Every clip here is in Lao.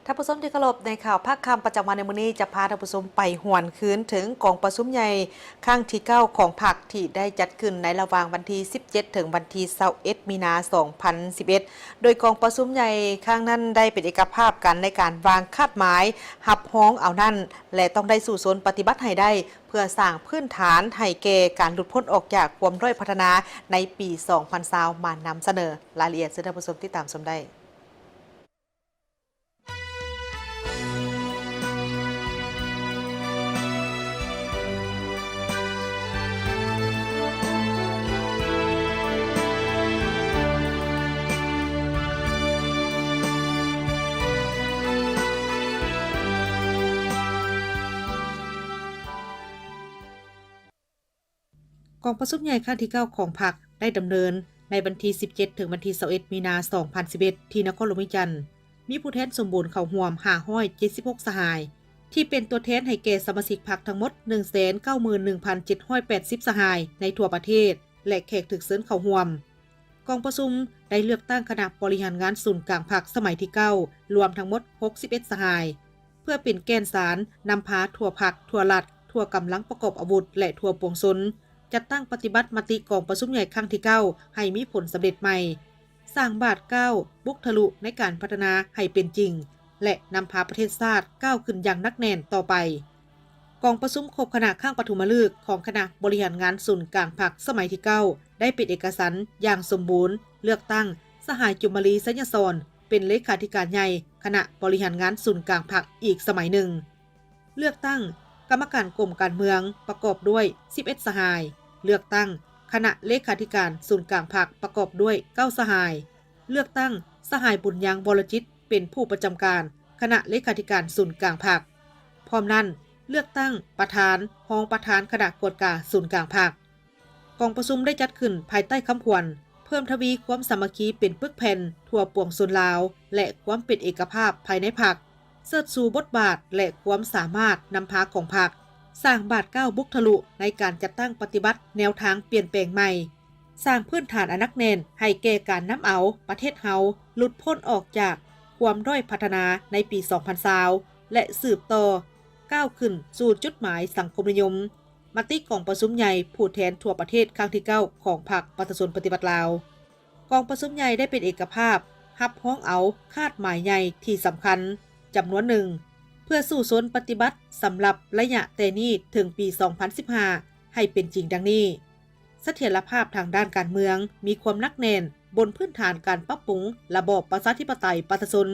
ທ່ານຜູ້ຊົມທີ່ເຄົາລົບ, ໃນຂ່າວພາກຄ່ຳປະຈຳວັນໃນມື້ນີ້ ຈະພາທ່ານຜູ້ຊົມໄປຫວນຄືນເຖິງກອງປະຊຸມໃຫຍ່ຄັ້ງທີເກົ້າຂອງພັກ ທີ່ໄດ້ຈັດຂຶ້ນໃນລະຫວ່າງວັນທີສິບເຈັດ ເຖິງວັນທີຊາວເອັດ ມີນາ ສອງພັນສິບເອັດ ໂດຍກອງປະຊຸມໃຫຍ່ຄັ້ງນັ້ນໄດ້ເປັນເອກະພາບກັນໃນການວາງຄາດໝາຍຮັບຮອງເອົານັ້ນ ແລະ ຕ້ອງໄດ້ສູ້ຊົນປະຕິບັດໃຫ້ໄດ້ ເພື່ອສ້າງພື້ນຖານໃຫ້ແກ່ການຫຼຸດພົ້ນອອກຈາກຄວາມດ້ອຍພັດທະນາໃນປີສອງພັນຊາວ ມານຳສະເໜີ. ລາຍລະອຽດເຊີນທ່ານຜູ້ຊົມຕິດຕາມຊົມໄດ້. ກອງປະຊຸມໃຫຍ່ຄັ້ງທີເກົ້າຂອງພັກໄດ້ດຳເນີນໃນວັນທີສິບເຈັດ ເຖິງວັນທີຊາວເອັດ ມີນາ ສອງພັນສິບເອັດ ທີ່ນະຄອນຫຼວງວຽງຈັນ, ມີຜູ້ແທນສົມບູນເຂົ້າຮ່ວມຫ້າຮ້ອຍເຈັດສິບຫົກສະຫາຍ, ທີ່ເປັນຕົວແທນໃຫ້ແກ່ສະມາຊິກພັກທັງໝົດ ໜຶ່ງແສນເກົ້າໝື່ນໜຶ່ງພັນເຈັດຮ້ອຍແປດສິບສະຫາຍໃນທົ່ວປະເທດ ແລະ ແຂກຖືກເຊີນເຂົ້າຮ່ວມ. ກອງປະຊຸມໄດ້ເລືອກຕັ້ງຄະນະບໍລິຫານງານສູນກາງພັກສະໄໝທີເກົ້າ ລວມທັງໝົດຫົກສິບເອັດສະຫາຍ ເພື່ອເປັນແກ່ນສານນຳພາທົ່ວພັກ, ທົ່ວລັດ, ທົ່ວກຳລັງປະກອບອາວຸດ ແລະ ທົ່ວປວງຊົນ ຈັດຕັ້ງປະຕິບັດມະຕິກອງປະຊຸມໃຫຍ່ຄັ້ງທີເກົ້າໃຫ້ມີຜົນສຳເລັດໃໝ່, ສ້າງບາດກ້າວບຸກທະລຸໃນການພັດທະນາໃຫ້ເປັນຈິງ ແລະ ນຳພາປະເທດຊາດກ້າວຂຶ້ນຢ່າງໜັກແໜ້ນຕໍ່ໄປ. ກອງປະຊຸມຄົບຄະນະຄັ້ງປະຖົມມະລຶກຂອງຄະນະບໍລິຫານງານສູນກາງພັກສະໄໝທີເກົ້າ ໄດ້ເປັນເອກະສັນຢ່າງສົມບູນ ເລືອກຕັ້ງສະຫາຍ ຈຸມມະລີ ໄຊຍະສອນ ເປັນເລຂາທິການໃຫຍ່ຄະນະບໍລິຫານງານສູນກາງພັກອີກສະໄໝໜຶ່ງ, ເລືອກຕັ້ງກຳມະການກົມການເມືອງປະກອບດ້ວຍສິບເອັດສະຫາຍ, ເລືອກຕັ້ງຄະນະເລຂາທິການສູນກາງພັກປະກອບດ້ວຍເກົ້າສະຫາຍ, ເລືອກຕັ້ງສະຫາຍ ບຸນຍັງ ວໍລະຈິດ ເປັນຜູ້ປະຈຳການຄະນະເລຂາທິການສູນກາງພັກ. ພ້ອມນັ້ນ, ເລືອກຕັ້ງປະທານ, ຮອງປະທານຄະນະກວດກາສູນກາງພັກ. ກອງປະຊຸມໄດ້ຈັດຂຶ້ນພາຍໃຕ້ຄຳຂວັນ ເພີ່ມທະວີຄວາມສາມັກຄີເປັນປຶກແຜ່ນທົ່ວປວງຊົນລາວ ແລະ ຄວາມເປັນເອກະພາບພາຍໃນພັກ, ເຊີດຊູບົດບາດ ແລະ ຄວາມສາມາດນຳພາຂອງພັກ, ສ້າງບາດກ້າວບຸກທະລຸໃນການຈັດຕັ້ງປະຕິບັດແນວທາງປ່ຽນແປງໃໝ່, ສ້າງພື້ນຖານອັນໜັກແໜ້ນໃຫ້ແກ່ການນຳເອົາປະເທດເຮົາຫຼຸດພົ້ນອອກຈາກຄວາມດ້ອຍພັດທະນາໃນປີສອງພັນຊາວ ແລະ ສືບຕໍ່ກ້າວຂຶ້ນສູ່ຈຸດໝາຍສັງຄົມນິຍົມ. ມະຕິກອງປະຊຸມໃຫຍ່ຜູ້ແທນທົ່ວປະເທດຄັ້ງທີເກົ້າຂອງພັກປະຊາຊົນປະຕິວັດລາວ. ກອງປະຊຸມໃຫຍ່ໄດ້ເປັນເອກະພາບຮັບຮອງເອົາຄາດໝາຍໃຫຍ່ທີ່ສຳຄັນຈຳນວນໜຶ່ງ ເພື່ອສູ້ຊົນປະຕິບັດສຳລັບໄລຍະແຕ່ນີ້ເຖິງປີສອງພັນສິບຫ້າ ໃຫ້ເປັນຈິງດັ່ງນີ້: ສະຖຽນລະພາບທາງດ້ານການເມືອງ ມີຄວາມໜັກແໜ້ນບົນພື້ນຖານການປັບປຸງລະບອບປະຊາທິປະໄຕປະຊາຊົນ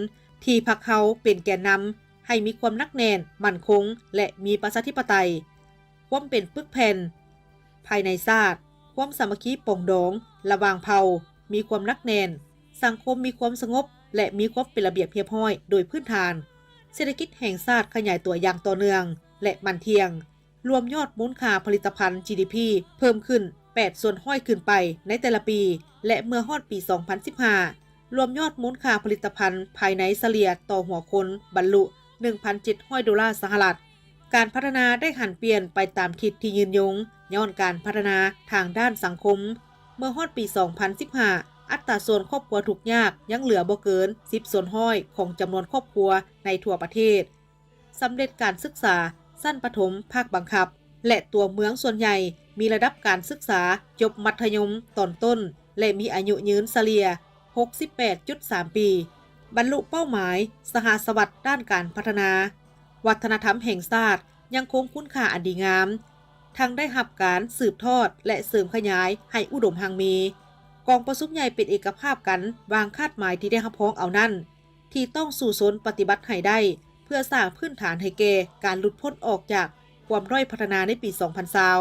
ທີ່ພັກເຮົາເປັນແກນນຳ ໃຫ້ມີຄວາມໜັກແໜ້ນ, ໝັ້ນຄົງ ແລະ ມີປະຊາທິປະໄຕ, ຄວາມເປັນປຶກແຜ່ນພາຍໃນຊາດ, ຄວາມສາມັກຄີປອງດອງລະຫວ່າງເຜົ່າ ມີຄວາມໜັກແໜ້ນ, ສັງຄົມມີຄວາມສະຫງົບ ແລະ ມີຄວາມເປັນລະບຽບຮຽບຮ້ອຍໂດຍພື້ນຖານ, ເສດຖະກິດແຫ່ງຊາດຂະຫຍາຍຕົວຢ່າງຕໍ່ເນື່ອງ ແລະ ໝັ້ນທ່ຽງ, ລວມຍອດມູນຄ່າຜະລິດຕະພັນ ຈີດີພີ ເພີ່ມຂຶ້ນແປດສ່ວນຮ້ອຍຂຶ້ນໄປໃນແຕ່ລະປີ ແລະ ເມື່ອຮອດປີສອງພັນສິບຫ້າ ລວມຍອດມູນຄ່າຜະລິດຕະພັນພາຍໃນສະເລ່ຍຕໍ່ຫົວຄົນບັນລຸໜຶ່ງພັນເຈັດຮ້ອຍໂດລາສະຫະລັດ. ການພັດທະນາໄດ້ຫັນປ່ຽນໄປຕາມທິດທີ່ຍືນຍົງ ຍ້ອນການພັດທະນາທາງດ້ານສັງຄົມ. ເມື່ອຮອດປີສອງພັນສິບຫ້າ ອັດຕາສ່ວນຄອບຄົວທຸກຍາກຍັງເຫຼືອບໍ່ເກີນສິບສ່ວນຮ້ອຍຂອງຈຳນວນຄອບຄົວໃນທົ່ວປະເທດ. ສຳເລັດການສຶກສາຊັ້ນປະຖົມພາກບັງຄັບ ແລະ ຕົວເມືອງສ່ວນໃຫຍ່ມີລະດັບການສຶກສາຈົບມັດທະຍົມຕອນຕົ້ນ ແລະ ມີອາຍຸຍືນສະເລ່ຍຫົກສິບແປດຈຸດສາມປີ, ບັນລຸເປົ້າໝາຍສະຫະສະວັດດ້ານການພັດທະນາ. ວັດທະນະທຳແຫ່ງຊາດຍັງຄົງຄຸນຄ່າອັນດີງາມ, ທັງໄດ້ຮັບການສືບທອດ ແລະ ເສີມຂະຫຍາຍໃຫ້ອຸດົມຮັ່ງມີ. ກອງປະຊຸມໃຫຍ່ເປັນເອກະພາບກັນວາງຄາດໝາຍທີ່ໄດ້ຮັບຮອງເອົານັ້ນ ທີ່ຕ້ອງສູ້ຊົນປະຕິບັດໃຫ້ໄດ້ ເພື່ອສ້າງພື້ນຖານໃຫ້ແກ່ການຫຼຸດພົ້ນອອກຈາກຄວາມດ້ອຍພັດທະນາໃນປີສອງພັນຊາວ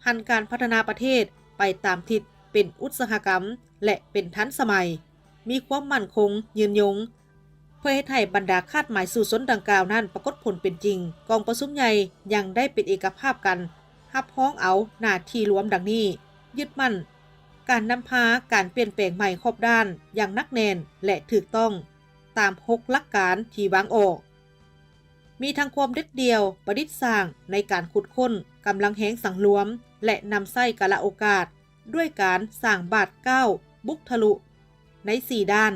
ຫັນການພັດທະນາປະເທດໄປຕາມທິດເປັນອຸດສາຫະກຳ ແລະ ເປັນທັນສະໄໝ, ມີຄວາມໝັ້ນຄົງຍືນຍົງ. ເພື່ອເຮັດໃຫ້ບັນດາຄາດໝາຍສູ້ຊົນດັ່ງກ່າວນັ້ນປາກົດຜົນເປັນຈິງ, ກອງປະຊຸມໃຫຍ່ຍັງໄດ້ເປັນເອກະພາບກັນຮັບຮອງເອົາໜ້າທີ່ລວມດັ່ງນີ້: ຍຶດໝັ້ນ ການນຳພາການປ່ຽນແປງໃໝ່ຮອບດ້ານຢ່າງໜັກແໜ້ນ ແລະ ຖືກຕ້ອງຕາມຫົກຫຼັກການທີ່ວາງອອກ, ມີທັງຄວາມເດັດດ່ຽວປະດິດສ້າງໃນການຂຸດຄົ້ນກຳລັງແຮງສັງລວມ ແລະ ນຳໃຊ້ກາລະໂອກາດດ້ວຍການສ້າງບາດກ້າວບຸກທະລຸໃນສີ່ດ້ານ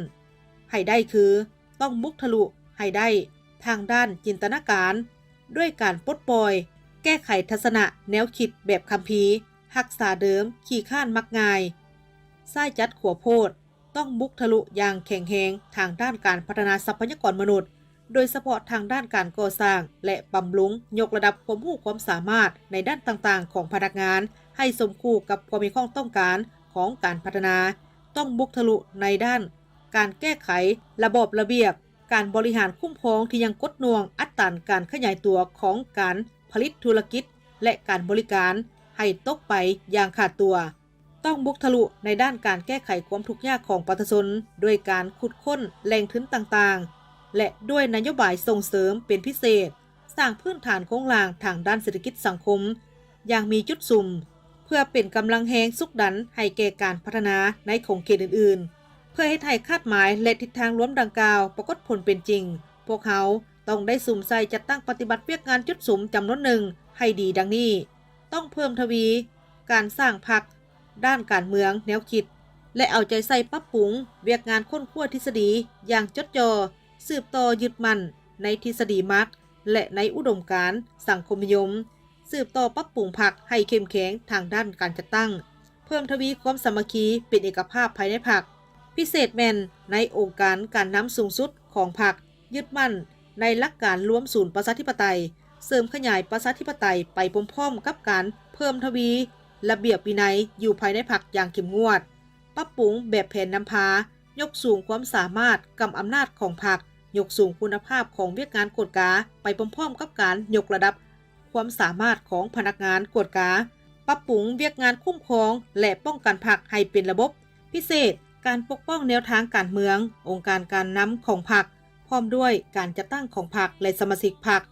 ໃຫ້ໄດ້ຄື: ຕ້ອງບຸກທະລຸ ໃຫ້ໄດ້ທາງດ້ານຈິນຕະນາການ ດ້ວຍການປົດປ່ອຍ, ແກ້ໄຂທັດສະນະແນວຄິດແບບຄຳພີ, ຮັກສາເດີມ, ຂີ້ຄ້ານມັກງ່າຍ, ຊ້າຍຈັດຂວາໂພດ, ຕ້ອງບຸກທະລຸຢ່າງແຂງແຮງທາງດ້ານການພັດທະນາຊັບພະຍາກອນມະນຸດ, ໂດຍສະເພາະທາງດ້ານການກໍ່ສ້າງ ແລະ ບຳລຸງຍົກລະດັບຄວາມຮູ້ຄວາມສາມາດໃນດ້ານຕ່າງໆຂອງພະນັກງານ ໃຫ້ສົມຄູ່ກັບຄວາມມີຄວາມຕ້ອງການຂອງການພັດທະນາ. ຕ້ອງບຸກທະລຸໃນດ້ານການແກ້ໄຂລະບອບລະບຽບ, ການບໍລິຫານຄຸ້ມຄອງທີ່ຍັງກົດໜ່ວງອັດຕານການຂະຫຍາຍຕົວຂອງການຜະລິດທຸລະກິດ ແລະ ການບໍລິການໃຫ້ຕົກໄປຢ່າງຂາດຕົວ. ຕ້ອງບຸກທະລຸໃນດ້ານການແກ້ໄຂຄວາມທຸກຍາກຂອງປະຊາຊົນ ດ້ວຍການຂຸດຄົ້ນແຫຼ່ງທຶນຕ່າງໆ ແລະ ດ້ວຍນະໂຍບາຍສົ່ງເສີມເປັນພິເສດ, ສ້າງພື້ນຖານໂຄງລ່າງທາງດ້ານເສດຖະກິດສັງຄົມຢ່າງມີຈຸດສຸມ ເພື່ອເປັນກຳລັງແຮງຊຸກດັນໃຫ້ແກ່ການພັດທະນາໃນຂົງເຂດອື່ນໆ ເພື່ອເຮັດໃຫ້ຄາດໝາຍ ແລະ ທິດທາງລວມດັ່ງກ່າວປາກົດຜົນເປັນຈິງ. ພວກເຮົາຕ້ອງໄດ້ສຸມໃສ່ຈັດຕັ້ງປະຕິບັດວຽກງານຈຸດສຸມຈຳນວນໜຶ່ງໃຫ້ດີດັ່ງນີ້: ຕ້ອງເພີ່ມທະວີການສ້າງພັກດ້ານການເມືອງແນວຄິດ ແລະ ເອົາໃຈໃສ່ປັບປຸງວຽກງານຄົ້ນຄວ້າທິດສະດີຢ່າງຈົດຈ່ອ ສືບຕໍ່ຍຶດໝັ້ນໃນທິດສະດີມັກ ແລະ ໃນອຸດົມການສັງຄົມນິຍົມ, ສືບຕໍ່ປັບປຸງພັກໃຫ້ເຂັ້ມແຂງທາງດ້ານການຈັດຕັ້ງ, ເພີ່ມທະວີຄວາມສາມັກຄີເປັນເອກະພາບພາຍໃນພັກ, ພິເສດແມ່ນໃນອົງການການນຳສູງສຸດຂອງພັກ, ຍຶດໝັ້ນໃນຫຼັກການລວມສູນປະຊາທິປະໄຕ, ເສີມຂະຫຍາຍປະຊາທິປະໄຕໄປພ້ອມໆກັບການເພີ່ມທະວີລະບຽບວິໄນຢູ່ພາຍໃນພັກຢ່າງເຂັ້ມງວດ, ປັບປຸງແບບແຜນນຳພາ, ຍົກສູງຄວາມສາມາດກຳອຳນາດຂອງພັກ, ຍົກສູງຄຸນນະພາບຂອງວຽກງານກວດກາໄປພ້ອມໆກັບການຍົກລະດັບຄວາມສາມາດຂອງພະນັກງານກວດກາ, ປັບປຸງວຽກງານຄຸ້ມຄອງ ແລະ ປ້ອງກັນພັກໃຫ້ເປັນລະບົບ, ພິເສດການປົກປ້ອງແນວທາງການເມືອງ, ອົງການການນຳຂອງພັກ ພ້ອມດ້ວຍການຈັດຕັ້ງຂອງພັກ ແລະ ສະມາຊິກພັກ,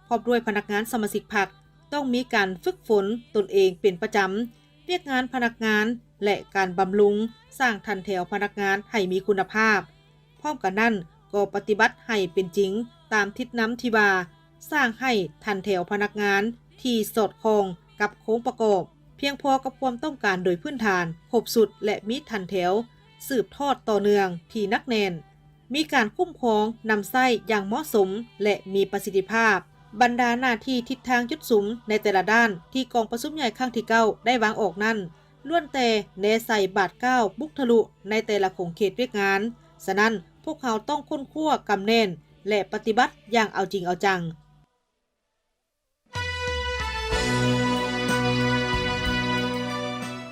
ພ້ອມດ້ວຍພະນັກງານສະມາຊິກພັກ ຕ້ອງມີການຝຶກຝົນຕົນເອງເປັນປະຈຳ, ວຽກງານພະນັກງານ ແລະ ການບຳລຸງສ້າງຖັນແຖວພະນັກງານໃຫ້ມີຄຸນນະພາບ. ພ້ອມກັນນັ້ນກໍປະຕິບັດໃຫ້ເປັນຈິງຕາມທິດນຳທີ່ວ່າ ສ້າງໃຫ້ຖັນແຖວພະນັກງານທີ່ສອດຄ່ອງກັບໂຄງປະກອບ, ພຽງພໍກັບຄວາມຕ້ອງການໂດຍພື້ນຖານ, ຄົບຊຸດ ແລະ ມີຖັນແຖວສືບທອດຕໍ່ເນື່ອງທີ່ໜັກແໜ້ນ, ມີການຄຸ້ມຄອງນຳໃຊ້ຢ່າງເໝາະສົມ ແລະ ມີປະສິດທິພາບ. ບັນດາໜ້າທີ່ທິດທາງຈຸດສຸມໃນແຕ່ລະດ້ານທີ່ກອງປະຊຸມໃຫຍ່ຄັ້ງທີເກົ້າໄດ້ວາງອອກນັ້ນ ລ້ວນແຕ່ແນໃສ່ບາດກ້າວບຸກທະລຸໃນແຕ່ລະຂົງເຂດວຽກງານ. ສະນັ້ນ, ພວກເຮົາຕ້ອງຄົ້ນຄວ້າກຳແໜ້ນ ແລະ ປະຕິບັດຢ່າງເອົາຈິງເອົາຈັງ.